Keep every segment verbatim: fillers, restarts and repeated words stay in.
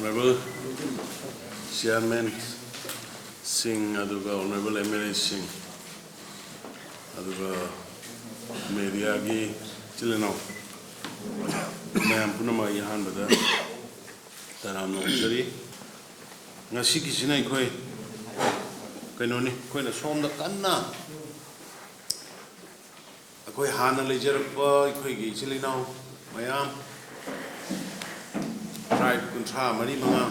Honorable Chairman ꯁꯤꯡ, ꯑꯗꯨꯒ Honorable M L A ꯁꯤꯡ, ꯑꯗꯨꯒ media ꯒꯤ ꯏꯆꯤꯜ ꯏꯅꯥꯎ ꯃꯌꯥꯝ ꯄꯨꯝꯅꯃꯛ, ꯑꯩ ꯑꯍꯥꯟꯕꯗ ꯇꯔꯥꯝꯅ ꯑꯣꯛꯆꯔꯤ꯫ ꯉꯁꯤꯒꯤꯁꯤꯅ ꯑꯩꯈꯣꯏ ꯀꯩꯅꯣꯅꯤ, ꯑꯩꯈꯣꯏꯅ ꯁꯣꯝꯗ ꯀꯟꯅ ꯑꯩꯈꯣꯏ ꯍꯥꯟꯅ ꯂꯩꯖꯔꯛꯄ ꯑꯩꯈꯣꯏꯒꯤ ꯏꯆꯤꯜ ꯏꯅꯥꯎ ꯃꯌꯥꯝ, tribe ꯀꯨꯟꯊ꯭ꯔꯥ ꯃꯔꯤ ꯃꯉꯥ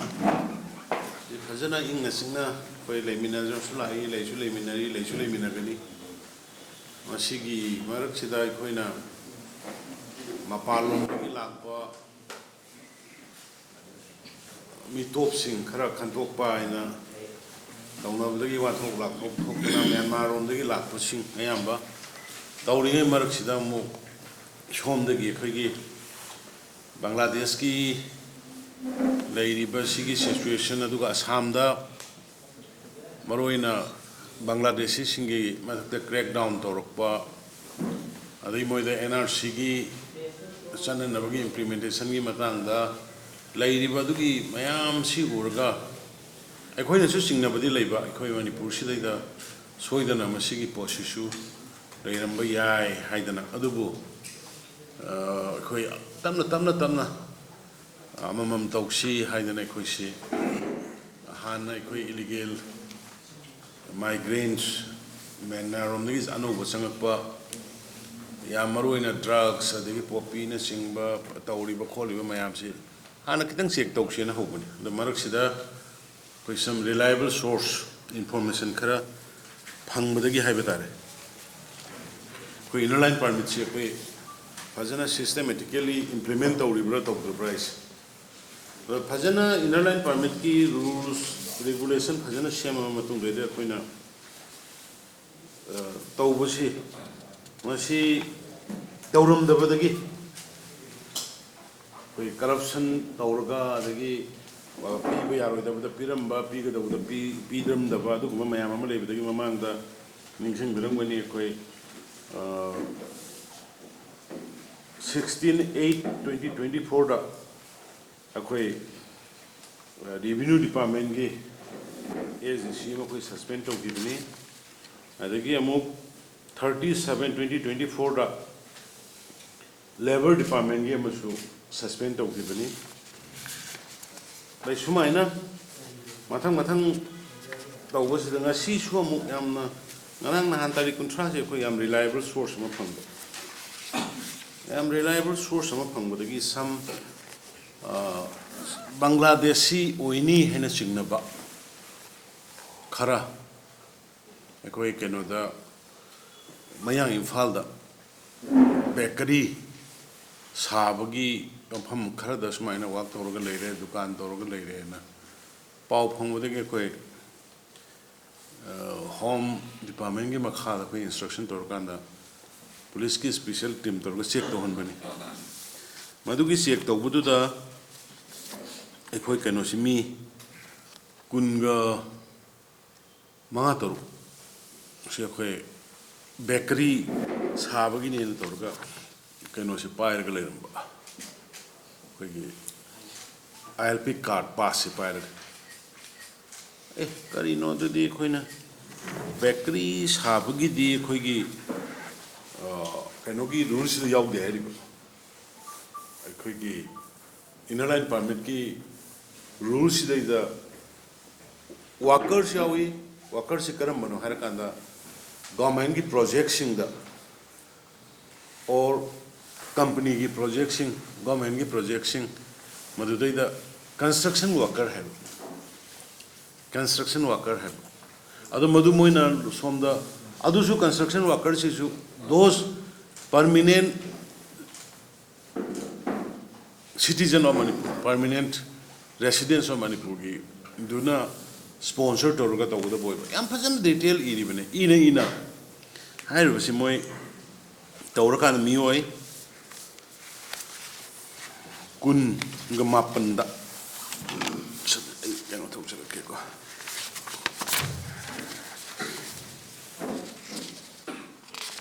ꯁꯤ ꯐꯖꯅ ꯏꯪꯅ ꯆꯤꯛꯅ ꯑꯩꯈꯣꯏ ꯂꯩꯃꯤꯟꯅꯖꯁꯨ ꯂꯥꯛꯏ, ꯂꯩꯁꯨ ꯂꯩꯃꯤꯟꯅꯔꯤ, ꯂꯩꯁꯨ ꯂꯩꯃꯤꯟꯅꯒꯅꯤ꯫ ꯃꯁꯤꯒꯤ ꯃꯔꯛꯁꯤꯗ ꯑꯩꯈꯣꯏꯅ ꯃꯄꯥꯟꯂꯣꯝꯗꯒꯤ ꯂꯥꯛꯄ ꯃꯤꯇꯣꯞꯁꯤꯡ ꯈꯔ ꯈꯟꯗꯣꯛꯄ ꯍꯥꯏꯅ ꯇꯧꯅꯕꯗꯒꯤ ꯋꯥꯊꯣꯛ ꯂꯥꯛꯊꯣꯛ ꯊꯣꯛꯇꯅ ꯃ꯭ꯌꯥꯟꯃꯥꯔꯔꯣꯝꯗꯒꯤ ꯂꯥꯛꯄꯁꯤꯡ ꯑꯌꯥꯝꯕ ꯇꯧꯔꯤꯉꯩ ꯃꯔꯛꯁꯤꯗ, ꯑꯃꯨꯛ ꯁꯣꯝꯗꯒꯤ ꯑꯩꯈꯣꯏꯒꯤ ꯕꯪꯒ꯭ꯂꯥꯗꯦꯁꯀꯤ ꯂꯩꯔꯤꯕ ꯁꯤꯒꯤ situation, ꯑꯗꯨꯒ ꯑꯁꯥꯝꯗ ꯃꯔꯨꯑꯣꯏꯅ ꯕꯪꯒ꯭ꯂꯥꯗꯦꯁꯤꯁꯤꯡꯒꯤ ꯃꯊꯛꯇ crackdown ꯇꯧꯔꯛꯄ, ꯑꯗꯩ ꯃꯣꯏꯗ N R C ꯒꯤ ꯆꯠꯅꯅꯕꯒꯤ implementation ꯒꯤ ꯃꯇꯥꯡꯗ ꯂꯩꯔꯤꯕ ꯑꯗꯨꯒꯤ ꯃꯌꯥꯝꯁꯤ ꯎꯔꯒ, ꯑꯩꯈꯣꯏꯅꯁꯨ ꯆꯤꯡꯅꯕꯗꯤ ꯂꯩꯕ, ꯑꯩꯈꯣꯏ ꯃꯅꯤꯄꯨꯔꯁꯤꯗꯩꯗ ꯁꯣꯏꯗꯅ ꯃꯁꯤꯒꯤ ꯄꯣꯠꯁꯤꯁꯨ ꯂꯩꯔꯝꯕ ꯌꯥꯏ ꯍꯥꯏꯗꯅ꯫ ꯑꯗꯨꯕꯨ, ꯑ, ꯑꯩꯈꯣꯏ ꯇꯞꯅ, ꯇꯞꯅ, ꯇꯞꯅ ꯑꯃꯃꯝ ꯇꯧꯁꯤ ꯍꯥꯏꯗꯅ ꯑꯩꯈꯣꯏꯁꯤ ꯍꯥꯟꯅ ꯑꯩꯈꯣꯏ illegal migrants, ꯃ꯭ꯌꯥꯟꯃꯥꯔꯔꯣꯝꯗꯒꯤ ꯑꯅꯧꯕ ꯆꯪꯉꯛꯄ, ꯌꯥꯝ ꯃꯔꯨꯑꯣꯏꯅ drugs ꯑꯗꯒꯤ poppy ꯅꯆꯤꯡꯕ ꯇꯧꯔꯤꯕ ꯈꯣꯠꯂꯤꯕ ꯃꯌꯥꯝꯁꯤ ꯍꯥꯟꯅ ꯈꯤꯇꯪ check ꯇꯧꯁꯦꯅ ꯍꯧꯕꯅꯤ꯫ ꯑꯗꯣ ꯃꯔꯛꯁꯤꯗ ꯑꯩꯈꯣꯏ some reliable source information ꯈꯔ ꯐꯪꯕꯗꯒꯤ ꯍꯥꯏꯕ ꯇꯥꯔꯦ, ꯑꯩꯈꯣꯏ inner line permit ꯁꯤ ꯑꯩꯈꯣꯏ ꯐꯖꯅ systematically implement ꯇꯧꯔꯤꯕ꯭ꯔꯥ ꯇꯧꯗꯕ꯭ꯔꯥ ꯍꯥꯏꯁꯦ꯫ ꯑꯗꯣ ꯐꯖꯅ inner line permit ꯀꯤ rules, regulation ꯐꯖꯅ ꯁꯦꯝꯃꯕ ꯃꯇꯨꯡꯗꯩꯗꯤ ꯑꯩꯈꯣꯏꯅ, ꯑ, ꯇꯧꯕꯁꯤ, ꯃꯁꯤ ꯇꯧꯔꯝꯗꯕꯗꯒꯤ ꯑꯩꯈꯣꯏ corruption ꯇꯧꯔꯒ, ꯑꯗꯒꯤ, ꯑ, ꯄꯤꯕ ꯌꯥꯔꯣꯏꯗꯕꯗ ꯄꯤꯔꯝꯕ, ꯄꯤꯒꯗꯧꯕꯗ ꯄꯤ-, ꯄꯤꯔꯝꯗꯕ, ꯑꯗꯨꯒꯨꯝꯕ ꯃꯌꯥꯝ ꯑꯃ ꯂꯩꯕꯗꯒꯤ ꯃꯃꯥꯡꯗ ꯅꯤꯡꯁꯤꯡꯕꯤꯔꯝꯒꯅꯤ, ꯑꯩꯈꯣꯏ, ꯑ, sixteen eight twenty twenty four ꯗ ꯑꯩꯈꯣꯏ Revenue Departmentꯀꯤ ꯑꯦꯁ ꯗꯤ ꯁꯤ ꯑꯃ ꯑꯩꯈꯣꯏ suspend ꯇꯧꯈꯤꯕꯅꯤ꯫ ꯑꯗꯒꯤ ꯑꯃꯨꯛ thirty seven twenty twenty fourꯗ Labour Departmentꯀꯤ ꯑꯃꯁꯨ suspend ꯇꯧꯈꯤꯕꯅꯤ꯫ ꯑꯗꯩ ꯁꯨꯃꯥꯏꯅ ꯃꯊꯪ ꯃꯊꯪ ꯇꯧꯕꯁꯤꯗ ꯉꯁꯤꯁꯨ ꯑꯃꯨꯛ ꯌꯥꯝꯅ, ꯉꯔꯥꯡ ꯅꯍꯥꯟ ꯇꯥꯔꯤꯛ ꯀꯨꯟꯊ꯭ꯔꯥꯁꯦ ꯑꯩꯈꯣꯏ ꯌꯥꯝ reliable source ꯑꯃ ꯐꯪꯕ, ꯌꯥꯝ reliable source ꯑꯃ ꯐꯪꯕꯗꯒꯤ some, ꯑ, ꯕꯪꯒ꯭ꯂꯥꯗꯦꯁꯤ ꯑꯣꯏꯅꯤ ꯍꯥꯏꯅ ꯆꯤꯡꯅꯕ ꯈꯔ ꯑꯩꯈꯣꯏ ꯀꯩꯅꯣꯗ, ꯃꯌꯥꯡ ꯏꯝꯐꯥꯜꯗ ꯕꯦꯀꯔꯤ ꯁꯥꯕꯒꯤ ꯃꯐꯝ ꯈꯔꯗ ꯁꯨꯃꯥꯏꯅ ꯋꯥꯛ ꯇꯧꯔꯒ ꯂꯩꯔꯦ, ꯗꯨꯀꯥꯟ ꯇꯧꯔꯒ ꯂꯩꯔꯦꯅ ꯄꯥꯎ ꯐꯪꯕꯗꯒꯤ ꯑꯩꯈꯣꯏ, ꯑ, Home Departmentꯀꯤ ꯃꯈꯥꯗ ꯑꯩꯈꯣꯏ instruction ꯇꯧꯔꯀꯥꯟꯗ ꯄꯨꯂꯤꯁꯀꯤ special team ꯇꯧꯔꯒ check ꯇꯧꯍꯟꯕꯅꯤ꯫ ꯃꯗꯨꯒꯤ check ꯇꯧꯕꯗꯨꯗ ꯑꯩꯈꯣꯏ ꯀꯩꯅꯣꯁꯤ ꯃꯤ ꯀꯨꯟꯒ ꯃꯉꯥ ꯇꯔꯨꯛ ꯁꯤ ꯑꯩꯈꯣꯏ ꯕꯦꯀꯔꯤ ꯁꯥꯕꯒꯤꯅꯦꯅ ꯇꯧꯔꯒ ꯀꯩꯅꯣꯁꯦ ꯄꯥꯏꯔꯒ ꯂꯩꯔꯝꯕ, ꯑꯩꯈꯣꯏꯒꯤ I L P card passꯁꯦ ꯄꯥꯏꯔꯒ꯫ ꯑꯦ, ꯀꯔꯤꯅꯣ ꯑꯗꯨꯗꯤ ꯑꯩꯈꯣꯏꯅ ꯕꯦꯀꯔꯤ ꯁꯥꯕꯒꯤꯗꯤ ꯑꯩꯈꯣꯏꯒꯤ, ꯑ, ꯀꯩꯅꯣꯒꯤ ruleꯁꯤꯗ ꯌꯥꯎꯗꯦ ꯍꯥꯏꯔꯤꯕ, ꯑꯩꯈꯣꯏꯒꯤ Inner Line Permitꯀꯤ ruleꯁꯤꯗꯩꯗ workers ꯌꯥꯎꯏ꯫ Workerꯁꯤ ꯀꯔꯝꯕꯅꯣ ꯍꯥꯏꯔꯀꯥꯟꯗ governmentꯀꯤ projectꯁꯤꯡꯗ or companyꯒꯤ projectꯁꯤꯡ, governmentꯀꯤ projectꯁꯤꯡ, ꯃꯗꯨꯗꯩꯗ construction worker ꯍꯥꯏꯕ, construction worker ꯍꯥꯏꯕ꯫ ꯑꯗꯣ ꯃꯗꯨ ꯃꯣꯏꯅ ꯁꯣꯝꯗ, ꯑꯗꯨꯁꯨ construction workerꯁꯤꯁꯨ those permanent citizen of Manipur, permanent residents of Manipureꯒꯤ ꯗꯨꯅ sponsor ꯇꯧꯔꯒ ꯇꯧꯒꯗꯕ ꯑꯣꯏꯕ꯫ ꯌꯥꯝ ꯐꯖꯅ detail ꯏꯔꯤꯕꯅꯦ꯫ ꯏꯅ ꯏꯅ ꯍꯥꯏꯔꯤꯕꯁꯤ ꯃꯣꯏ ꯇꯧꯔꯀꯥꯟꯗ ꯃꯤꯑꯣꯏ ꯀꯨꯟꯒ ꯃꯥꯄꯟꯗ, ꯑꯩ ꯀꯩꯅꯣ ꯇꯧꯖꯔꯛꯀꯦꯀꯣ꯫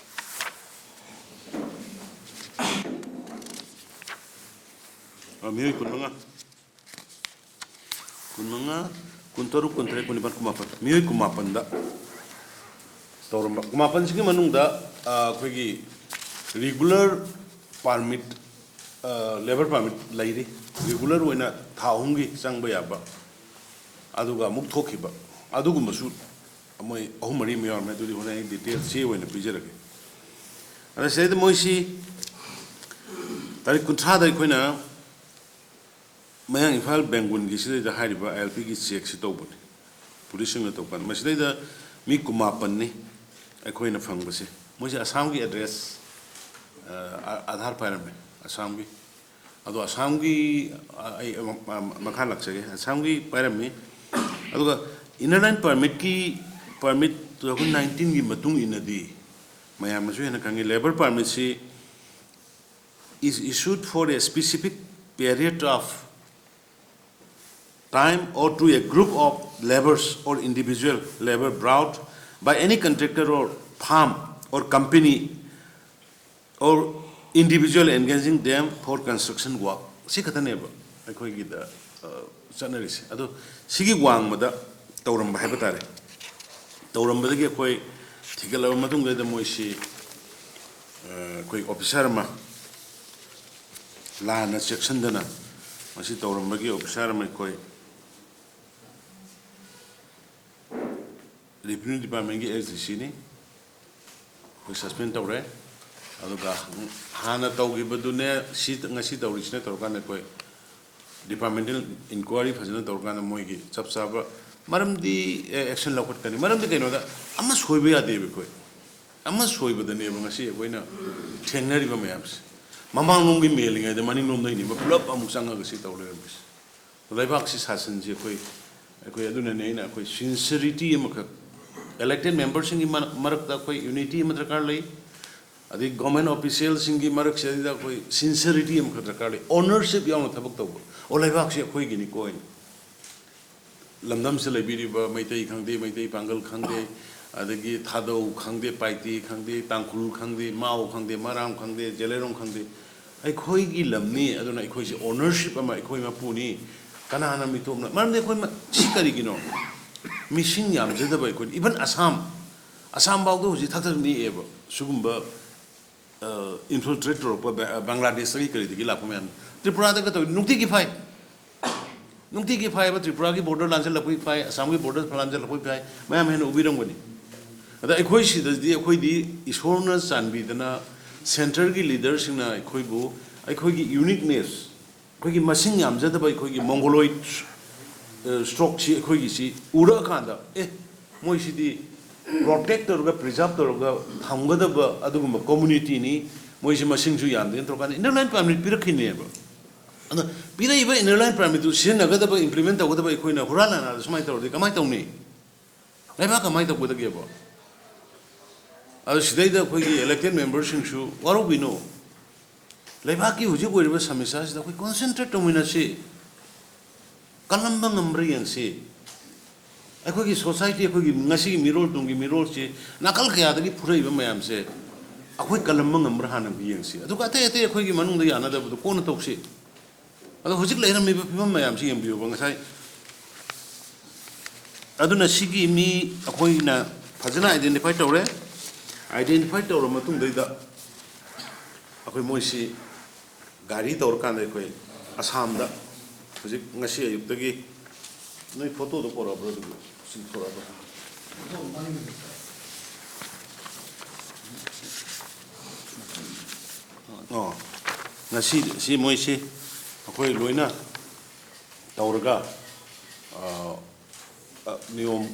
ꯑ, ꯃꯤꯑꯣꯏ ꯀꯨꯟꯃꯉꯥ꯫ ꯀꯨꯟꯃꯉꯥ, ꯀꯨꯟꯇꯔꯨꯛ, ꯀꯨꯟꯇꯔꯦꯠ, ꯀꯨꯟꯅꯤꯄꯥꯟ, ꯀꯨꯟꯃꯥꯄꯟ, ꯃꯤꯑꯣꯏ ꯀꯨꯟꯃꯥꯄꯟꯗ ꯇꯧꯔꯝꯕ꯫ ꯀꯨꯟꯃꯥꯄꯟꯁꯤꯒꯤ ꯃꯅꯨꯡꯗ, ꯑ, ꯑꯩꯈꯣꯏꯒꯤ regular permit, ꯑ, labour permit ꯂꯩꯔꯤ, regular ꯑꯣꯏꯅ ꯊꯥ ꯑꯍꯨꯝꯒꯤ ꯆꯪꯕ ꯌꯥꯕ, ꯑꯗꯨꯒ ꯑꯃꯨꯛ ꯊꯣꯛꯈꯤꯕ ꯑꯗꯨꯒꯨꯝꯕꯁꯨ ꯃꯣꯏ ꯑꯍꯨꯝ ꯃꯔꯤ ꯑꯃ ꯌꯥꯎꯔꯝꯃꯦ꯫ ꯑꯗꯨꯗꯤ ꯍꯣꯔꯦꯟ ꯑꯩ detail ꯆꯦ ꯑꯣꯏꯅ ꯄꯤꯖꯔꯒꯦ꯫ ꯑꯗ ꯁꯤꯗꯩꯗ ꯃꯣꯏꯁꯤ ꯇꯥꯔꯤꯛ ꯀꯨꯟꯊ꯭ꯔꯥꯗ ꯑꯩꯈꯣꯏꯅ ꯃꯌꯥꯡ ꯏꯝꯐꯥꯜ ꯕꯦꯡꯒꯨꯟꯒꯤ ꯁꯤꯗꯩꯗ ꯍꯥꯏꯔꯤꯕ ILPꯒꯤ chequeꯁꯤ ꯇꯧꯕꯅꯤ꯫ Policeꯁꯤꯡꯅ ꯇꯧꯕ ꯀꯥꯟꯗ ꯃꯁꯤꯗꯩꯗ ꯃꯤ ꯀꯨꯟꯃꯥꯄꯟꯅꯤ ꯑꯩꯈꯣꯏꯅ ꯐꯪꯕꯁꯦ꯫ ꯃꯣꯏꯁꯦ ꯑꯁꯥꯝꯒꯤ address, ꯑ, ꯑ-, ꯑꯙꯥꯔ ꯄꯥꯏꯔꯝꯃꯦ ꯑꯁꯥꯝꯒꯤ꯫ ꯑꯗꯣ ꯑꯁꯥꯝꯒꯤ, ꯑ, ꯑꯩ, ꯑ, ꯑ, ꯃꯈꯥ ꯂꯥꯛꯆꯒꯦ꯫ ꯑꯁꯥꯝꯒꯤ ꯄꯥꯏꯔꯝꯃꯤ꯫ ꯑꯗꯨꯒ Inner Line Permitꯀꯤ, permit two thousand nineteenꯒꯤ ꯃꯇꯨꯡ ꯏꯟꯅꯗꯤ ꯃꯌꯥꯝꯅꯁꯨ ꯍꯦꯟꯅ ꯈꯪꯉꯤ, labour permitꯁꯤ is issued for a specific period of time or to a group of labourers or individual labour brought by any contractor or firm or company or individual engaging them for construction work꯫ ꯁꯤ ꯈꯛꯇꯅꯦꯕ ꯑꯩꯈꯣꯏꯒꯤꯗ, ꯑ, ꯆꯠꯅꯔꯤꯁꯦ꯫ ꯑꯗꯣ ꯁꯤꯒꯤ ꯋꯥꯡꯃꯗ ꯇꯧꯔꯝꯕ ꯍꯥꯏꯕ ꯇꯥꯔꯦ꯫ ꯇꯧꯔꯝꯕꯗꯒꯤ ꯑꯩꯈꯣꯏ ꯊꯤꯒꯠꯂꯕ ꯃꯇꯨꯡꯗꯩꯗ ꯃꯣꯏꯁꯤ, ꯑ, ꯑꯩꯈꯣꯏ officer ꯑꯃ ꯂꯥꯟꯅ ꯆꯦꯛꯁꯤꯟꯗꯅ ꯃꯁꯤ ꯇꯧꯔꯝꯕꯒꯤ officer ꯑꯃ ꯑꯩꯈꯣꯏ Revenue Departmentꯀꯤ SDCꯅꯤ, ꯑꯩꯈꯣꯏ suspend ꯇꯧꯔꯦ꯫ ꯑꯗꯨꯒ ꯍꯥꯟꯅ ꯇꯧꯈꯤꯕꯗꯨꯅꯦ ꯁꯤ ꯉꯁꯤ ꯇꯧꯔꯤꯁꯤꯅ ꯇꯧꯔꯀꯥꯟꯗ ꯑꯩꯈꯣꯏ departmental inquiry ꯐꯖꯅ ꯇꯧꯔꯀꯥꯟꯗ ꯃꯣꯏꯒꯤ ꯆꯞ ꯆꯥꯕ ꯃꯔꯝꯗꯤ, ꯑꯦ, action ꯂꯧꯈꯠꯀꯅꯤ꯫ ꯃꯔꯝꯗꯤ ꯀꯩꯅꯣꯗ ꯑꯃ ꯁꯣꯏꯕ ꯌꯥꯗꯦꯕ ꯑꯩꯈꯣꯏ꯫ ꯑꯃ ꯁꯣꯏꯕꯗꯅꯦꯕ ꯉꯁꯤ ꯑꯩꯈꯣꯏꯅ ꯊꯦꯡꯅꯔꯤꯕ ꯃꯌꯥꯝꯁꯦ꯫ ꯃꯃꯥꯡꯂꯣꯝꯒꯤ ꯃꯦꯜꯂꯤꯉꯩꯗ ꯃꯅꯤꯡꯂꯣꯝꯗꯩꯅꯦꯕ ꯄꯨꯂꯞ ꯑꯃꯨꯛ ꯆꯪꯉꯒ ꯁꯤ ꯇꯧ ꯂꯩꯔꯝꯕꯁꯦ꯫ ꯂꯩꯕꯥꯛꯁꯤ ꯁꯥꯁꯟꯁꯤ ꯑꯩꯈꯣꯏ, ꯑꯩꯈꯣꯏ ꯑꯗꯨꯅꯅꯦ ꯑꯩꯅ ꯑꯩꯈꯣꯏ sincerity ꯑꯃꯈꯛ, elected memberꯁꯤꯡꯒꯤ ꯃꯔ-, ꯃꯔꯛꯇ ꯑꯩꯈꯣꯏ unity ꯑꯃ ꯗꯔꯀꯥꯔ ꯂꯩ꯫ ꯑꯗꯩ government officialꯁꯤꯡꯒꯤ ꯃꯔꯛꯁꯤꯗꯩꯗ ꯑꯩꯈꯣꯏ sincerity ꯑꯃꯈꯛ ꯗꯔꯀꯥꯔ ꯂꯩ, ownership ꯌꯥꯎꯅ ꯊꯕꯛ ꯇꯧꯕ꯫ ꯑꯣ, ꯂꯩꯕꯥꯛꯁꯤ ꯑꯩꯈꯣꯏꯒꯤꯅꯤꯀꯣ ꯍꯥꯏꯅ꯫ ꯂꯝꯗꯝꯁꯤꯗ ꯂꯩꯕꯤꯔꯤꯕ ꯃꯩꯇꯩ ꯈꯪꯗꯦ, ꯃꯩꯇꯩ ꯄꯥꯡꯒꯜ ꯈꯪꯗꯦ, ꯑꯗꯒꯤ ꯊꯥꯗꯧ ꯈꯪꯗꯦ, ꯄꯥꯏꯇꯦ ꯈꯪꯗꯦ, ꯇꯥꯡꯈꯨꯜ ꯈꯪꯗꯦ, ꯃꯥꯎ ꯈꯪꯗꯦ, ꯃꯔꯥꯝ ꯈꯪꯗꯦ, ꯖꯦꯂꯦꯔꯣꯡ ꯈꯪꯗꯦ, ꯑꯩꯈꯣꯏꯒꯤ ꯂꯝꯅꯤ꯫ ꯑꯗꯨꯅ ꯑꯩꯈꯣꯏꯁꯦ ownership ꯑꯃ, ꯑꯩꯈꯣꯏ ꯃꯄꯨꯅꯤ, ꯀꯅꯥꯅ ꯃꯤꯇꯣꯞꯅ? ꯃꯔꯝꯗꯤ ꯑꯩꯈꯣꯏ ꯃ-, ꯁꯤ ꯀꯔꯤꯒꯤꯅꯣ? ꯃꯤꯁꯤꯡ ꯌꯥꯝꯖꯗꯕ ꯑꯩꯈꯣꯏ, even ꯑꯁꯥꯝ, ꯑꯁꯥꯝ ꯐꯥꯎꯗ ꯍꯧꯖꯤꯛ ꯊꯛ ꯊꯛ ꯅꯤꯛꯑꯦꯕ꯫ ꯁꯤꯒꯨꯝꯕ, ꯑ, infiltrate ꯇꯧꯔꯛꯄ ꯕ-, ꯕꯪꯒ꯭ꯂꯥꯗꯦꯁꯇꯒꯤ ꯀꯔꯤꯗꯒꯤ ꯂꯥꯛꯄ ꯃꯌꯥꯝ꯫ ꯇ꯭ꯔꯤꯄꯨꯔꯥꯗꯒ ꯇꯧꯏ, ꯅꯨꯡꯇꯤꯒꯤ ꯐꯥꯏ꯫ ꯅꯨꯡꯇꯤꯒꯤ ꯐꯥꯏꯕ, ꯇ꯭ꯔꯤꯄꯨꯔꯥꯒꯤ border ꯂꯥꯟꯁꯤꯜꯂꯛꯄꯒꯤ ꯐꯥꯏ, ꯑꯁꯥꯝꯒꯤ border ꯂꯥꯟꯁꯤꯜꯂꯛꯄꯒꯤ ꯐꯥꯏ, ꯃꯌꯥꯝ ꯍꯦꯟꯅ ꯎꯕꯤꯔꯝꯒꯅꯤ꯫ ꯑꯗ ꯑꯩꯈꯣꯏ ꯁꯤꯗꯗꯤ, ꯑꯩꯈꯣꯏꯗꯤ ꯏꯁꯣꯔꯅ ꯆꯥꯟꯕꯤꯗꯅ centreꯒꯤ leaderꯁꯤꯡꯅ ꯑꯩꯈꯣꯏꯕꯨ, ꯑꯩꯈꯣꯏꯒꯤ uniqueness, ꯑꯩꯈꯣꯏꯒꯤ ꯃꯁꯤꯡ ꯌꯥꯝꯖꯗꯕ ꯑꯩꯈꯣꯏꯒꯤ mongoloid, ꯑ, stockꯁꯤ ꯑꯩꯈꯣꯏꯒꯤꯁꯤ ꯎꯔꯛꯑꯀꯥꯟꯗ, ꯑꯦ, ꯃꯣꯏꯁꯤꯗꯤ protect ꯇꯧꯔꯒ, preserve ꯇꯧꯔꯒ ꯊꯝꯒꯗꯕ ꯑꯗꯨꯒꯨꯝꯕ communityꯅꯤ, ꯃꯣꯏꯁꯤ ꯃꯁꯤꯡꯁꯨ ꯌꯥꯝꯗꯦꯅ ꯇꯧꯔꯀꯥꯟꯗ inner line permit ꯄꯤꯔꯛꯈꯤꯅꯦꯕ꯫ ꯑꯗꯣ ꯄꯤꯔꯛꯏꯕ inner line permitꯇꯨ ꯁꯤꯖꯤꯟꯅꯒꯗꯕ, implement ꯇꯧꯒꯗꯕ ꯑꯩꯈꯣꯏꯅ ꯍꯨꯔꯥꯟ ꯂꯥꯟꯅꯗ ꯁꯨꯃꯥꯏꯅ ꯇꯧꯔꯗꯤ ꯀꯃꯥꯏꯅ ꯇꯧꯅꯤ? ꯂꯩꯕꯥꯛ ꯀꯃꯥꯏꯅ ꯇꯧꯒꯗꯒꯦꯕ? ꯑꯗꯣ ꯁꯤꯗꯩꯗ ꯑꯩꯈꯣꯏꯒꯤ elected memberꯁꯤꯡꯁꯨ ꯋꯥꯔꯧꯕꯤꯅꯨ꯫ ꯂꯩꯕꯥꯛꯀꯤ ꯍꯧꯖꯤꯛ ꯑꯣꯏꯔꯤꯕ ꯁꯃꯁ꯭ꯌꯥꯁꯤꯗ ꯑꯩꯈꯣꯏ concentrate ꯇꯧꯃꯤꯟꯅꯁꯤ, ꯀꯜꯂꯝꯕ ꯉꯝꯕ꯭ꯔꯥ ꯌꯦꯡꯁꯤ꯫ ꯑꯩꯈꯣꯏꯒꯤ society, ꯑꯩꯈꯣꯏꯒꯤ ꯉꯁꯤꯒꯤ ꯃꯤꯔꯣꯜ, ꯇꯨꯡꯒꯤ ꯃꯤꯔꯣꯜꯁꯤ ꯅꯥꯀꯜ ꯀꯌꯥꯗꯒꯤ ꯐꯨꯔꯛꯏꯕ ꯃꯌꯥꯝꯁꯦ ꯑꯩꯈꯣꯏ ꯀꯜꯂꯝꯕ ꯉꯝꯕ꯭ꯔꯥ ꯍꯥꯟꯅ ꯑꯝꯇ ꯌꯦꯡꯁꯤ, ꯑꯗꯨꯒ ꯑꯇꯩ ꯑꯇꯩ ꯑꯩꯈꯣꯏꯒꯤ ꯃꯅꯨꯡꯗ ꯌꯥꯅꯗꯕꯗꯣ ꯀꯣꯟꯅ ꯇꯧꯁꯤ꯫ ꯑꯗꯣ ꯍꯧꯖꯤꯛ ꯂꯩꯔꯝꯃꯤꯕ ꯐꯤꯕꯝ ꯃꯌꯥꯝꯁꯤ ꯌꯦꯡꯕꯤꯌꯨꯕ꯫ ꯉꯁꯥꯏ, ꯑꯗꯨꯅ ꯁꯤꯒꯤ ꯃꯤ ꯑꯩꯈꯣꯏꯅ ꯐꯖꯅ identify ꯇꯧꯔꯦ꯫ Identify ꯇꯧꯔ ꯃꯇꯨꯡꯗꯩꯗ ꯑꯩꯈꯣꯏ ꯃꯣꯏꯁꯤ ꯒꯥꯔꯤ ꯇꯧꯔꯀꯥꯟꯗ ꯑꯩꯈꯣꯏ ꯑꯁꯥꯝꯗ, ꯍꯧꯖꯤꯛ ꯉꯁꯤ ꯑꯌꯨꯛꯇꯒꯤ, ꯅꯣꯏ photoꯗꯣ ꯄꯣꯔꯛꯑꯕ꯭ꯔꯣ? ꯑꯗꯨꯕꯨ ꯁꯤ ꯄꯣꯔꯛꯑꯕ꯭ꯔꯣ? ꯑꯣ, ꯉꯁꯤ ꯁꯤ ꯃꯣꯏꯁꯤ ꯑꯩꯈꯣꯏ ꯂꯣꯏꯅ ꯇꯧꯔꯒ, ꯑ, ꯑ, ꯅꯤꯌꯣꯝ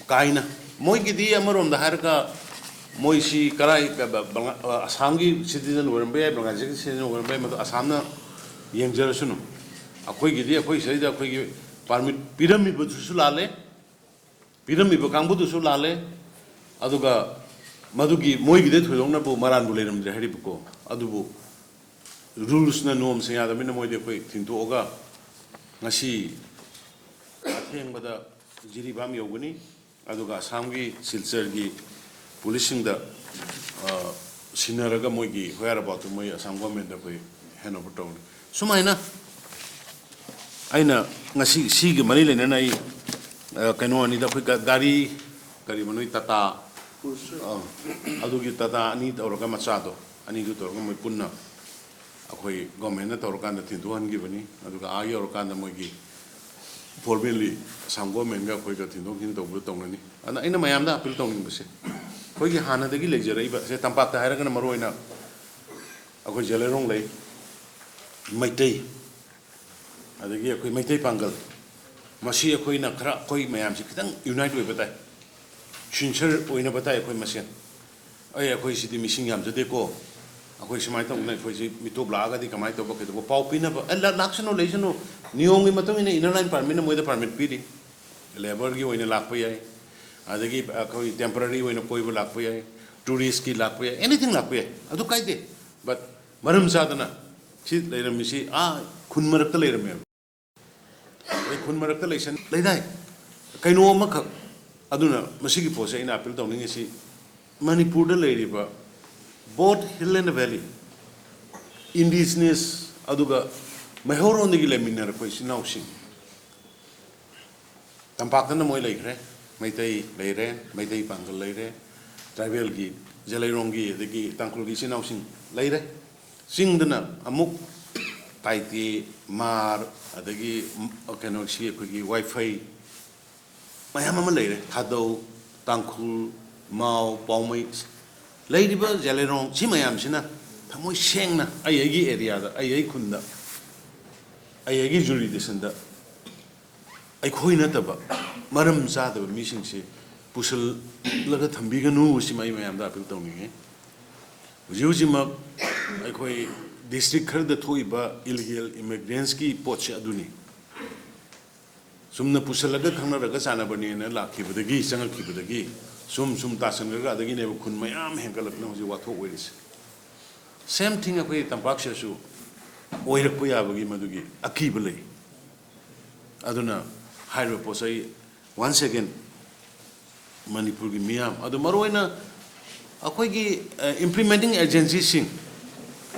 ꯀꯥꯏꯅ, ꯃꯣꯏꯒꯤꯗꯤ ꯑꯃꯔꯣꯝꯗ ꯍꯥꯏꯔꯒ ꯃꯣꯏꯁꯤ ꯀꯔꯥꯏ, ꯀ-, ꯕ-, ꯕꯪꯒꯥ-, ꯑ, ꯑꯁꯥꯝꯒꯤ citizen ꯑꯣꯏꯔꯝꯕ ꯌꯥꯏ, ꯕꯪꯒ꯭ꯂꯥꯗꯦꯁꯀꯤ citizen ꯑꯣꯏꯔꯝꯕ ꯌꯥꯏ, ꯃꯗꯨ ꯑꯁꯥꯝꯅ ꯌꯦꯡꯖꯔꯁꯅꯨ꯫ ꯑꯩꯈꯣꯏꯒꯤꯗꯤ ꯑꯩꯈꯣꯏ ꯁꯤꯗꯩꯗ ꯑꯩꯈꯣꯏꯒꯤ permit ꯄꯤꯔꯝꯃꯤꯕꯗꯨꯁꯨ ꯂꯥꯜꯂꯦ, ꯄꯤꯔꯝꯃꯤꯕ ꯀꯥꯡꯕꯨꯗꯨꯁꯨ ꯂꯥꯜꯂꯦ꯫ ꯑꯗꯨꯒ ꯃꯗꯨꯒꯤ ꯃꯣꯏꯒꯤꯗꯤ ꯊꯣꯏꯗꯣꯛꯅꯕꯨ ꯃꯔꯥꯟꯕꯨ ꯂꯩꯔꯝꯗ꯭ꯔꯦ ꯍꯥꯏꯔꯤꯕꯀꯣ꯫ ꯑꯗꯨꯕꯨ rulesꯅ, ꯅꯤꯌꯣꯝꯁꯤꯡ ꯌꯥꯗꯕꯅꯤꯅ ꯃꯣꯏꯗꯤ ꯑꯩꯈꯣꯏ ꯊꯤꯡꯇꯣꯛꯑꯒ ꯉꯁꯤ ꯑꯊꯦꯡꯕꯗ ꯖꯤꯔꯤꯕꯥꯝ ꯌꯧꯒꯅꯤ꯫ ꯑꯗꯨꯒ ꯑꯁꯥꯝꯒꯤ ꯁꯤꯜꯆꯔꯒꯤ ꯄꯨꯂꯤꯁꯁꯤꯡꯗ, ꯑ, ꯁꯤꯟꯅꯔꯒ ꯃꯣꯏꯒꯤ whereaboutꯇꯨ ꯃꯣꯏ ꯑꯁꯥꯝ governmentꯇ ꯑꯩꯈꯣꯏ hand over ꯇꯧꯅꯤ꯫ ꯁꯨꯃꯥꯏꯅ ꯑꯩꯅ ꯉꯁꯤ ꯁꯤꯒ ꯃꯔꯤ ꯂꯩꯅꯅ ꯑꯩ, ꯑ, ꯀꯩꯅꯣ ꯑꯅꯤꯗ ꯑꯩꯈꯣꯏ ꯒ-, ꯒꯥꯔꯤ, ꯀꯔꯤꯕ, ꯅꯣꯏ ꯇꯥꯇꯥ, ꯑ, ꯑꯗꯨꯒꯤ ꯇꯥꯇꯥ ꯑꯅꯤ ꯇꯧꯔꯒ, ꯃꯆꯥꯗꯣ ꯑꯅꯤꯗꯨ ꯇꯧꯔꯒ ꯃꯣꯏ ꯄꯨꯟꯅ ꯑꯩꯈꯣꯏ ꯒꯣꯔꯃꯦꯟꯅ ꯇꯧꯔꯀꯥꯟꯗ ꯊꯤꯟꯗꯣꯛꯍꯟꯈꯤꯕꯅꯤ꯫ ꯑꯗꯨꯒ ꯑꯥ ꯌꯧꯔꯀꯥꯟꯗ ꯃꯣꯏꯒꯤ ꯐꯣꯔꯃꯦꯜꯂꯤ ꯑꯁꯥꯝ ꯒꯣꯔꯃꯦꯟꯒ ꯑꯩꯈꯣꯏꯒ ꯊꯤꯟꯗꯣꯛ ꯊꯤꯟꯖꯤꯟ ꯇꯧꯕꯗꯣ ꯇꯧꯅꯅꯤ꯫ ꯑꯗꯨꯅ ꯑꯩꯅ ꯃꯌꯥꯝꯗ ꯑꯄꯤꯜ ꯇꯧꯅꯤꯡꯕꯁꯦ, ꯑꯩꯈꯣꯏꯒꯤ ꯍꯥꯟꯅꯗꯒꯤ ꯂꯩꯖꯔꯛꯏꯕ ꯁꯦ, ꯇꯝꯄꯥꯛꯇ ꯍꯥꯏꯔꯒꯅ ꯃꯔꯨ ꯑꯣꯏꯅ ꯑꯩꯈꯣꯏ ꯖꯦꯂꯩꯔꯣꯡ ꯂꯩ, ꯃꯩꯇꯩ, ꯑꯗꯒꯤ ꯑꯩꯈꯣꯏ ꯃꯩꯇꯩ ꯄꯥꯡꯒꯜ, ꯃꯁꯤ ꯑꯩꯈꯣꯏꯅ ꯈꯔ, ꯑꯩꯈꯣꯏ ꯃꯌꯥꯝꯁꯤ ꯈꯤꯇꯪ ꯌꯨꯅꯥꯏꯠ ꯑꯣꯏꯕ ꯇꯥꯏ, ꯁꯤꯟꯁꯔ ꯑꯣꯏꯅꯕ ꯇꯥꯏ ꯑꯩꯈꯣꯏ ꯃꯁꯦꯟ꯫ ꯑꯩ, ꯑꯩꯈꯣꯏ ꯁꯤꯗꯤ ꯃꯤꯁꯤꯡ ꯌꯥꯝꯖꯗꯦꯀꯣ, ꯑꯩꯈꯣꯏ ꯁꯨꯃꯥꯏꯅ ꯇꯧꯗꯅ ꯑꯩꯈꯣꯏꯁꯤ ꯃꯤꯇꯣꯞ ꯂꯥꯛꯑꯒꯗꯤ ꯀꯃꯥꯏꯅ ꯇꯧꯕ ꯀꯩꯗꯧꯕ ꯄꯥꯎ ꯄꯤꯅꯕ, ꯑꯦ, ꯂꯥ-, ꯂꯥꯛꯁꯅꯨ ꯂꯩꯁꯅꯨ, ꯅꯤꯌꯣꯝꯒꯤ ꯃꯇꯨꯡ ꯏꯟꯅ ꯏꯅꯔ ꯂꯥꯏꯟ ꯄꯥꯔꯃꯤꯠꯅ ꯃꯣꯏꯗ ꯄꯥꯔꯃꯤꯠ ꯄꯤꯔꯤ, ꯂꯦꯕꯔꯒꯤ ꯑꯣꯏꯅ ꯂꯥꯛꯄ ꯌꯥꯏ, ꯑꯗꯒꯤ ꯑꯩꯈꯣꯏ ꯇꯦꯝꯄꯔꯔꯤ ꯑꯣꯏꯅ ꯀꯣꯏꯕ ꯂꯥꯛꯄ ꯌꯥꯏ, ꯇꯨꯔꯤꯁꯀꯤ ꯂꯥꯛꯄ ꯌꯥꯏ, ꯑꯦꯅꯤꯊꯤꯡ ꯂꯥꯛꯄ ꯌꯥꯏ, ꯑꯗꯨ ꯀꯥꯏꯗꯦ꯫ ꯕꯠ ꯃꯔꯝ ꯆꯥꯗꯅ ꯁꯤ ꯂꯩꯔꯝꯃꯤꯁꯤ ꯑꯥ ꯈꯨꯟ ꯃꯔꯛꯇ ꯂꯩꯔꯝꯃꯦꯕ꯫ ꯑꯩ ꯈꯨꯟ ꯃꯔꯛꯇ ꯂꯩꯁꯟ ꯂꯩꯗꯥꯏ? ꯀꯩꯅꯣ ꯑꯃꯈꯛ꯫ ꯑꯗꯨꯅ ꯃꯁꯤꯒꯤ ꯄꯣꯠꯁꯦ ꯑꯩꯅ ꯑꯄꯤꯜ ꯇꯧꯅꯤꯡꯉꯤꯁꯤ, ꯃꯅꯤꯄꯨꯔꯗ ꯂꯩꯔꯤꯕ both hill and valley, indigenous, ꯑꯗꯨꯒ ꯃꯩꯍꯧꯔꯣꯟꯗꯒꯤ ꯂꯩꯃꯤꯟꯅꯔꯛꯄ ꯏꯆꯤꯟ ꯏꯅꯥꯎꯁꯤꯡ, ꯇꯝꯄꯥꯛꯇꯅ ꯃꯣꯏ ꯂꯩꯈ꯭ꯔꯦ, ꯃꯩꯇꯩ ꯂꯩꯔꯦ, ꯃꯩꯇꯩ ꯄꯥꯡꯒꯜ ꯂꯩꯔꯦ, ꯇ꯭ꯔꯥꯏꯕꯦꯜꯒꯤ, ꯖꯦꯂꯩꯔꯣꯡꯒꯤ, ꯑꯗꯒꯤ ꯇꯥꯡꯈꯨꯜꯒꯤ ꯏꯆꯤꯟ ꯏꯅꯥꯎꯁꯤꯡ ꯂꯩꯔꯦ꯫ ꯆꯤꯡꯗꯅ ꯑꯃꯨꯛ ꯇꯥꯏꯇꯦ, ꯃꯥꯔ, ꯑꯗꯒꯤ ꯀꯩꯅꯣꯁꯤ ꯑꯩꯈꯣꯏꯒꯤ ꯋꯥꯏꯐꯩ ꯃꯌꯥꯝ ꯑꯃ ꯂꯩꯔꯦ, ꯊꯥꯗꯧ, ꯇꯥꯡꯈꯨꯜ, ꯃꯥꯎ, ꯄꯥꯎꯃꯩ꯫ ꯂꯩꯔꯤꯕ ꯖꯦꯂꯩꯔꯣꯡ ꯁꯤ ꯃꯌꯥꯝꯁꯤꯅ ꯊꯃꯣꯏ ꯁꯦꯡꯅ ꯑꯩ ꯑꯩꯒꯤ ꯑꯦꯔꯤꯌꯥꯗ, ꯑꯩ ꯑꯩ ꯈꯨꯟꯗ, ꯑꯩ ꯑꯩꯒꯤ ꯖꯨꯔꯤꯗꯤꯁꯟꯗ ꯑꯩꯈꯣꯏ ꯅꯠꯇꯕ ꯃꯔꯝ ꯆꯥꯗꯕ ꯃꯤꯁꯤꯡꯁꯤ ꯄꯨꯁꯤꯜꯂꯒ ꯊꯝꯕꯤꯒꯅꯨ, ꯁꯤꯃ ꯑꯩ ꯃꯌꯥꯝꯗ ꯑꯄꯤꯜ ꯇꯧꯅꯤꯡꯉꯤ꯫ ꯍꯧꯖꯤꯛ ꯍꯧꯖꯤꯛꯃꯛ ꯑꯩꯈꯣꯏ ꯗꯤꯁꯇ꯭ꯔꯤꯛ ꯈꯔꯗ ꯊꯣꯛꯏꯕ ꯏꯂꯤꯒꯦꯜ ꯏꯃꯤꯒ꯭ꯔꯦꯟꯁꯀꯤ ꯄꯣꯠꯁꯦ ꯑꯗꯨꯅꯤ꯫ ꯆꯨꯝꯅ ꯄꯨꯁꯤꯜꯂꯒ ꯈꯪꯅꯔꯒ ꯆꯥꯟꯅꯕꯅꯦꯅ ꯂꯥꯛꯈꯤꯕꯗꯒꯤ, ꯆꯪꯉꯛꯈꯤꯕꯗꯒꯤ ꯁꯨꯝ ꯁꯨꯝ ꯇꯥꯁꯟꯈ꯭ꯔꯒ ꯑꯗꯒꯤꯅꯦꯕ ꯈꯨꯟ ꯃꯌꯥꯝ ꯍꯦꯟꯒꯠꯂꯛꯇꯅ ꯍꯧꯖꯤꯛ ꯋꯥꯊꯣꯛ ꯑꯣꯏꯔꯤꯁꯦ꯫ ꯁꯦꯝ ꯊꯤꯡ ꯑꯩꯈꯣꯏ ꯇꯝꯄꯥꯛꯁꯤꯗꯁꯨ ꯑꯣꯏꯔꯛꯄ ꯌꯥꯕꯒꯤ ꯃꯗꯨꯒꯤ ꯑꯀꯤꯕ ꯂꯩ꯫ ꯑꯗꯨꯅ ꯍꯥꯏꯔꯤꯕ ꯄꯣꯠꯁꯦ ꯑꯩ once again ꯃꯅꯤꯄꯨꯔꯒꯤ ꯃꯤꯌꯥꯝ, ꯑꯗꯨ ꯃꯔꯨꯑꯣꯏꯅ ꯑꯩꯈꯣꯏꯒꯤ, ꯑ, ꯏꯝꯄ꯭ꯂꯤꯃꯦꯟꯇꯤꯡ ꯑꯦꯖꯦꯟꯁꯤꯁꯤꯡ,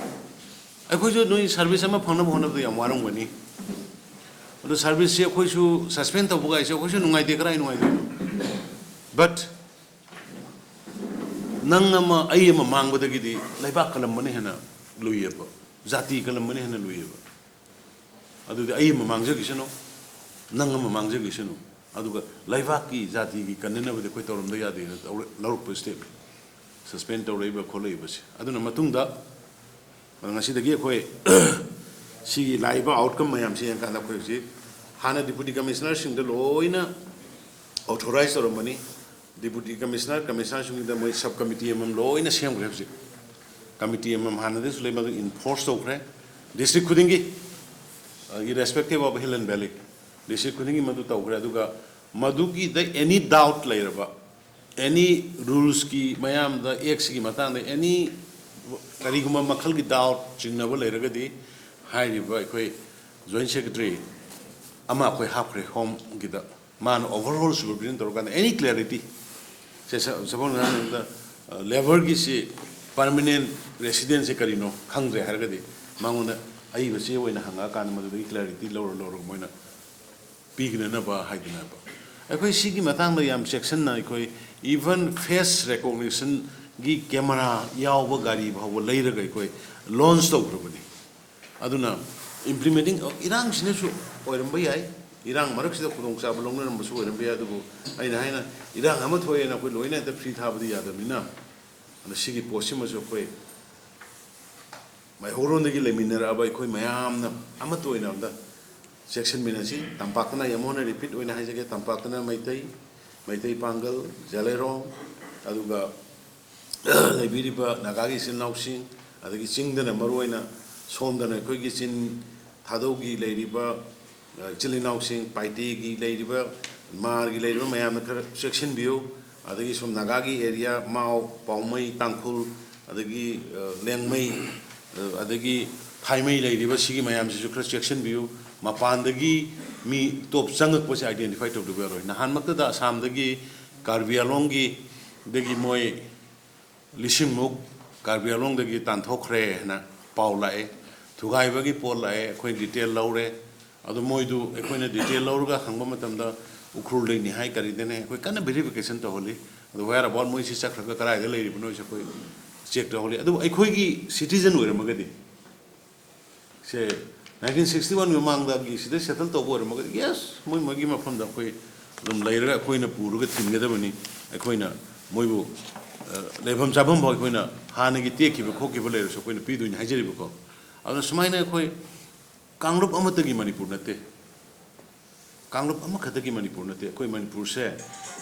ꯑꯩꯈꯣꯏꯁꯨ ꯅꯣꯏ ꯁꯥꯔꯚꯤꯁ ꯑꯃ ꯐꯪꯅꯕ ꯍꯣꯠꯅꯕꯗ ꯌꯥꯝ ꯋꯥꯔꯝꯒꯅꯤ꯫ ꯁꯥꯔꯚꯤꯁꯁꯦ ꯑꯩꯈꯣꯏꯁꯨ ꯁꯁꯄꯦꯟ ꯇꯧꯕ ꯀꯥꯏꯁꯦ ꯑꯩꯈꯣꯏꯁꯨ ꯅꯨꯡꯉꯥꯏꯇꯦ, ꯀꯔꯥꯏ ꯅꯨꯡꯉꯥꯏꯗꯣꯏꯅꯣ? ꯕꯠ ꯅꯪ ꯑꯃ ꯑꯩ ꯑꯃ ꯃꯥꯡꯕꯗꯒꯤꯗꯤ ꯂꯩꯕꯥꯛ ꯀꯜꯂꯝꯕꯅ ꯍꯦꯟꯅ ꯂꯨꯏꯌꯦꯕ, ꯖꯥꯇꯤ ꯀꯜꯂꯝꯕꯅ ꯍꯦꯟꯅ ꯂꯨꯏꯌꯦꯕ꯫ ꯑꯗꯨꯗꯤ ꯑꯩ ꯑꯃ ꯃꯥꯡꯖꯈꯤꯁꯅꯨ, ꯅꯪ ꯑꯃ ꯃꯥꯡꯖꯈꯤꯁꯅꯨ, ꯑꯗꯨꯒ ꯂꯩꯕꯥꯛꯀꯤ ꯖꯥꯇꯤꯒꯤ ꯀꯟꯅꯅꯕꯗꯤ ꯑꯩꯈꯣꯏ ꯇꯧꯔꯝꯗ ꯌꯥꯗꯦꯅ ꯇꯧꯔ-, ꯂꯧꯔꯛꯄ ꯁ꯭ꯇꯦꯞꯅꯤ ꯁꯁꯄꯦꯟ ꯇꯧꯔꯛꯏꯕ ꯈꯣꯠꯂꯛꯏꯕꯁꯦ꯫ ꯑꯗꯨꯅ ꯃꯇꯨꯡꯗ ꯉꯁꯤꯗꯒꯤ ꯑꯩꯈꯣꯏ ꯁꯤꯒꯤ ꯂꯥꯛꯏꯕ ꯑꯥꯎꯠꯀꯝ ꯃꯌꯥꯝꯁꯤ ꯌꯦꯡꯀꯥꯟꯗ ꯑꯩꯈꯣꯏ ꯍꯧꯖꯤꯛ ꯍꯥꯟꯅ ꯗꯤꯄꯨꯇꯤ ꯀꯃꯤꯁꯅꯔꯁꯤꯡꯗ ꯂꯣꯏꯅ ꯑꯣꯊꯣꯔꯥꯏꯁ ꯇꯧꯔꯝꯕꯅꯤ꯫ ꯗꯤꯄꯨꯇꯤ ꯀꯃꯤꯁꯅꯔ, ꯀꯃꯤꯁꯅꯔꯁꯤꯡꯁꯤꯗ ꯃꯣꯏ ꯁꯕ ꯀꯃꯤꯇꯤ ꯑꯃꯃꯝ ꯂꯣꯏꯅ ꯁꯦꯝꯈ꯭ꯔꯦ ꯍꯧꯖꯤꯛ꯫ ꯀꯃꯤꯇꯤ ꯑꯃꯃꯝ ꯍꯥꯟꯅꯗꯒꯤꯁꯨ ꯂꯩ, ꯃꯗꯨ ꯏꯟꯐꯣꯔꯁ ꯇꯧꯈ꯭ꯔꯦ ꯗꯤꯁꯇ꯭ꯔꯤꯛ ꯈꯨꯗꯤꯡꯒꯤ, irrespective of hill and valley, district ꯈꯨꯗꯤꯡꯒꯤ ꯃꯗꯨ ꯇꯧꯈ꯭ꯔꯦ꯫ ꯑꯗꯨꯒ ꯃꯗꯨꯒꯤꯗ ꯑꯦꯅꯤ ꯗꯥꯎꯠ ꯂꯩꯔꯕ, ꯑꯦꯅꯤ ꯔꯨꯜꯁꯀꯤ ꯃꯌꯥꯝꯗ, ꯑꯦꯛꯁꯤꯒꯤ ꯃꯇꯥꯡꯗ ꯑꯦꯅꯤ ꯀꯔꯤꯒꯨꯝꯕ ꯃꯈꯜꯒꯤ ꯗꯥꯎꯠ ꯆꯤꯡꯅꯕ ꯂꯩꯔꯒꯗꯤ ꯍꯥꯏꯔꯤꯕ ꯑꯩꯈꯣꯏ ꯖꯣꯏꯟ ꯁꯦꯀ꯭ꯔꯦꯇꯔꯤ ꯑꯃ ꯑꯩꯈꯣꯏ ꯍꯥꯞꯈ꯭ꯔꯦ ꯍꯣꯝꯒꯤꯗ, ꯃꯥꯅ ꯑꯣꯚꯔꯑꯣꯜ ꯁꯨꯄꯔꯚꯤꯖꯟ ꯇꯧꯔꯀꯥꯟꯗ ꯑꯦꯅꯤ ꯀ꯭ꯂꯦꯔꯤꯇꯤ, ꯁꯦ ꯁ-, ꯁꯄꯣꯁ ꯍꯥꯏꯔꯕꯗ ꯂꯦꯕꯔꯒꯤꯁꯤ ꯄꯔꯃꯅꯦꯟ ꯔꯦꯁꯤꯗꯦꯟꯁꯁꯦ ꯀꯔꯤꯅꯣ ꯈꯪꯗ꯭ꯔꯦ ꯍꯥꯏꯔꯒꯗꯤ ꯃꯉꯣꯟꯗ ꯑꯏꯕ ꯆꯦ ꯑꯣꯏꯅ ꯍꯪꯉꯛꯑꯀꯥꯟꯗ ꯃꯗꯨꯗꯒꯤ ꯀ꯭ꯂꯦꯔꯤꯇꯤ ꯂꯧꯔ ꯂꯧꯔꯒ ꯃꯣꯏꯅ ꯄꯤꯒꯅꯅꯕ ꯍꯥꯏꯗꯅꯕ꯫ ꯑꯩꯈꯣꯏ ꯁꯤꯒꯤ ꯃꯇꯥꯡꯗ ꯌꯥꯝ ꯆꯦꯛꯁꯤꯟꯅ ꯑꯩꯈꯣꯏ ꯏꯚꯟ ꯐꯦꯁ ꯔꯦꯀꯣꯛꯅꯤꯁꯟꯒꯤ ꯀꯦꯃꯦꯔꯥ ꯌꯥꯎꯕ ꯒꯥꯔꯤ ꯐꯥꯎꯕ ꯂꯩꯔꯒ ꯑꯩꯈꯣꯏ ꯂꯣꯟꯆ ꯇꯧꯈ꯭ꯔꯕꯅꯤ꯫ ꯑꯗꯨꯅ ꯏꯝꯄ꯭ꯂꯤꯃꯦꯟꯇꯤꯡ ꯏꯔꯥꯡꯁꯤꯅꯁꯨ ꯑꯣꯏꯔꯝꯕ ꯌꯥꯏ, ꯏꯔꯥꯡ ꯃꯔꯛꯁꯤꯗ ꯈꯨꯗꯣꯡꯆꯥꯕ ꯂꯧꯅꯔꯝꯕꯁꯨ ꯑꯣꯏꯔꯝꯕ ꯌꯥꯏ꯫ ꯑꯗꯨꯕꯨ ꯑꯩꯅ ꯍꯥꯏꯅ ꯏꯔꯥꯡ ꯑꯃ ꯊꯣꯛꯑꯦꯅ ꯑꯩꯈꯣꯏ ꯂꯣꯏꯅ ꯍꯦꯛꯇ ꯐ꯭ꯔꯤ ꯊꯥꯕꯗꯤ ꯌꯥꯗꯕꯅꯤꯅ, ꯑꯗꯨꯅ ꯁꯤꯒꯤ ꯄꯣꯠꯁꯤꯃꯁꯨ ꯑꯩꯈꯣꯏ ꯃꯩꯍꯧꯔꯣꯟꯗꯒꯤ ꯂꯩꯃꯤꯟꯅꯔꯛꯑꯕ ꯑꯩꯈꯣꯏ ꯃꯌꯥꯝꯅ ꯑꯃꯠꯇ ꯑꯣꯏꯅ ꯑꯝꯇ ꯆꯦꯛꯁꯤꯟꯃꯤꯟꯅꯁꯤ꯫ ꯇꯝꯄꯥꯛꯇꯅ ꯑꯩ ꯑꯃꯨꯛ ꯍꯟꯅ ꯔꯤꯄꯤꯠ ꯑꯣꯏꯅ ꯍꯥꯏꯖꯒꯦ, ꯇꯝꯄꯥꯛꯇꯅ ꯃꯩꯇꯩ, ꯃꯩꯇꯩ ꯄꯥꯡꯒꯜ, ꯖꯦꯂꯩꯔꯣꯡ, ꯑꯗꯨꯒ ꯂꯩꯕꯤꯔꯤꯕ ꯅꯥꯒꯥꯒꯤ ꯏꯆꯤꯜ ꯏꯅꯥꯎꯁꯤꯡ, ꯑꯗꯒꯤ ꯆꯤꯡꯗꯅ ꯃꯔꯨꯑꯣꯏꯅ ꯁꯣꯝꯗꯅ ꯑꯩꯈꯣꯏꯒꯤ ꯆꯤꯟ ꯊꯥꯗꯧꯒꯤ ꯂꯩꯔꯤꯕ, ꯑ, ꯏꯆꯤꯜ ꯏꯅꯥꯎꯁꯤꯡ, ꯄꯥꯏꯇꯦꯒꯤ ꯂꯩꯔꯤꯕ, ꯃꯥꯔꯒꯤ ꯂꯩꯔꯤꯕ ꯃꯌꯥꯝꯅ ꯈꯔ ꯆꯦꯛꯁꯤꯟꯕꯤꯌꯨ꯫ ꯑꯗꯒꯤ ꯁꯣꯝ ꯅꯥꯒꯥꯒꯤ ꯑꯦꯔꯤꯌꯥ, ꯃꯥꯎ, ꯄꯥꯎꯃꯩ, ꯇꯥꯡꯈꯨꯜ, ꯑꯗꯒꯤ, ꯑ, ꯂꯦꯡꯃꯩ, ꯑ, ꯑꯗꯒꯤ ꯊꯥꯏꯃꯩ ꯂꯩꯔꯤꯕ ꯁꯤꯒꯤ ꯃꯌꯥꯝꯁꯤꯁꯨ ꯈꯔ ꯆꯦꯛꯁꯤꯟꯕꯤꯌꯨ꯫ ꯃꯄꯥꯟꯗꯒꯤ ꯃꯤ ꯇꯣꯞ ꯆꯪꯉꯛꯄꯁꯦ ꯑꯥꯏꯗꯦꯟꯇꯤꯐꯥꯏ ꯇꯧꯗꯕ ꯌꯥꯔꯣꯏ꯫ ꯅꯍꯥꯟꯃꯛꯇꯗ ꯑꯁꯥꯝꯗꯒꯤ ꯀꯥꯔꯕꯤ ꯑꯂꯣꯡꯒꯤ, ꯗꯒꯤ ꯃꯣꯏ ꯂꯤꯁꯤꯡꯃꯨꯛ ꯀꯥꯔꯕꯤ ꯑꯂꯣꯡꯗꯒꯤ ꯇꯥꯟꯊꯣꯛꯈ꯭ꯔꯦ ꯍꯥꯏꯅ ꯄꯥꯎ ꯂꯥꯛꯑꯦ꯫ ꯊꯨꯒꯥꯏꯕꯒꯤ ꯄꯣꯠ ꯂꯥꯛꯑꯦ, ꯑꯩꯈꯣꯏ ꯗꯤꯇꯦꯜ ꯂꯧꯔꯦ꯫ ꯑꯗꯣ ꯃꯣꯏꯗꯨ ꯑꯩꯈꯣꯏꯅ detail ꯂꯧꯔꯒ ꯍꯪꯕ ꯃꯇꯝꯗ ꯎꯈ꯭ꯔꯨꯜꯗꯩꯅꯤ ꯍꯥꯏ, ꯀꯔꯤꯗꯩꯅꯤ, ꯑꯩꯈꯣꯏ ꯀꯟꯅ verification ꯇꯧꯍꯜꯂꯤ꯫ ꯑꯗꯣ where about ꯃꯣꯏꯁꯤ ꯆꯠꯈ꯭ꯔꯒ ꯀꯗꯥꯏꯗ ꯂꯩꯔꯤꯕꯅꯣꯁꯦ ꯑꯩꯈꯣꯏ check ꯇꯧꯍꯜꯂꯤ꯫ ꯑꯗꯨꯕꯨ ꯑꯩꯈꯣꯏꯒꯤ citizen ꯑꯣꯏꯔꯝꯃꯒꯗꯤ, ꯁꯦ, nineteen sixty one ꯃꯃꯥꯡꯗꯒꯤ ꯁꯤꯗ settle ꯇꯧꯕ ꯑꯣꯏꯔꯝꯃꯒꯗꯤ, yes, ꯃꯣꯏ ꯃꯣꯏꯒꯤ ꯃꯐꯝꯗ ꯑꯩꯈꯣꯏ ꯑꯗꯨꯝ ꯂꯩꯔꯒ ꯑꯩꯈꯣꯏꯅ ꯄꯨꯔꯒ ꯊꯤꯟꯒꯗꯕꯅꯤ꯫ ꯑꯩꯈꯣꯏꯅ ꯃꯣꯏꯕꯨ, ꯑ, ꯂꯩꯐꯝ ꯆꯥꯐꯝ ꯐꯥꯎ ꯑꯩꯈꯣꯏꯅ ꯍꯥꯟꯅꯒꯤ ꯇꯦꯛꯈꯤꯕ ꯈꯣꯠꯈꯤꯕ ꯂꯩꯔꯁꯨ ꯑꯩꯈꯣꯏꯅ ꯄꯤꯗꯣꯏꯅꯤ ꯍꯥꯏꯖꯔꯤꯕꯀꯣ꯫ ꯑꯗꯨꯅ ꯁꯨꯃꯥꯏꯅ ꯑꯩꯈꯣꯏ ꯀꯥꯡꯂꯨꯞ ꯑꯃꯠꯇꯒꯤ ꯃꯅꯤꯄꯨꯔ ꯅꯠꯇꯦ, ꯀꯥꯡꯂꯨꯞ ꯑꯃꯈꯛꯇꯒꯤ ꯃꯅꯤꯄꯨꯔ ꯅꯠꯇꯦ꯫ ꯑꯩꯈꯣꯏ ꯃꯅꯤꯄꯨꯔꯁꯦ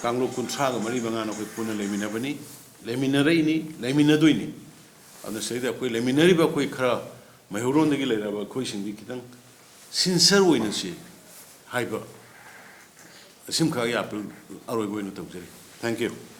ꯀꯥꯡꯂꯨꯞ ꯀꯨꯟꯊ꯭ꯔꯥꯒ ꯃꯔꯤ ꯃꯉꯥꯅ ꯑꯩꯈꯣꯏ ꯄꯨꯟꯅ ꯂꯩꯃꯤꯟꯅꯕꯅꯤ, ꯂꯩꯃꯤꯟꯅꯔꯛꯏꯅꯤ, ꯂꯩꯃꯤꯟꯅꯗꯣꯏꯅꯤ꯫ ꯑꯗꯨꯅ ꯁꯤꯗꯩꯗ ꯑꯩꯈꯣꯏ ꯂꯩꯃꯤꯟꯅꯔꯤꯕ ꯑꯩꯈꯣꯏ ꯈꯔ ꯃꯩꯍꯧꯔꯣꯟꯗꯒꯤ ꯂꯩꯔꯕ ꯑꯩꯈꯣꯏꯁꯤꯡꯗꯤ ꯈꯤꯇꯪ sincere ꯑꯣꯏꯅꯁꯤ ꯍꯥꯏꯕ, ꯑꯁꯤꯃꯈꯛ ꯑꯩ ꯑꯄꯤꯜ ꯑꯔꯣꯏꯕ ꯑꯣꯏꯅ ꯇꯧꯖꯔꯤ꯫ Thank you꯫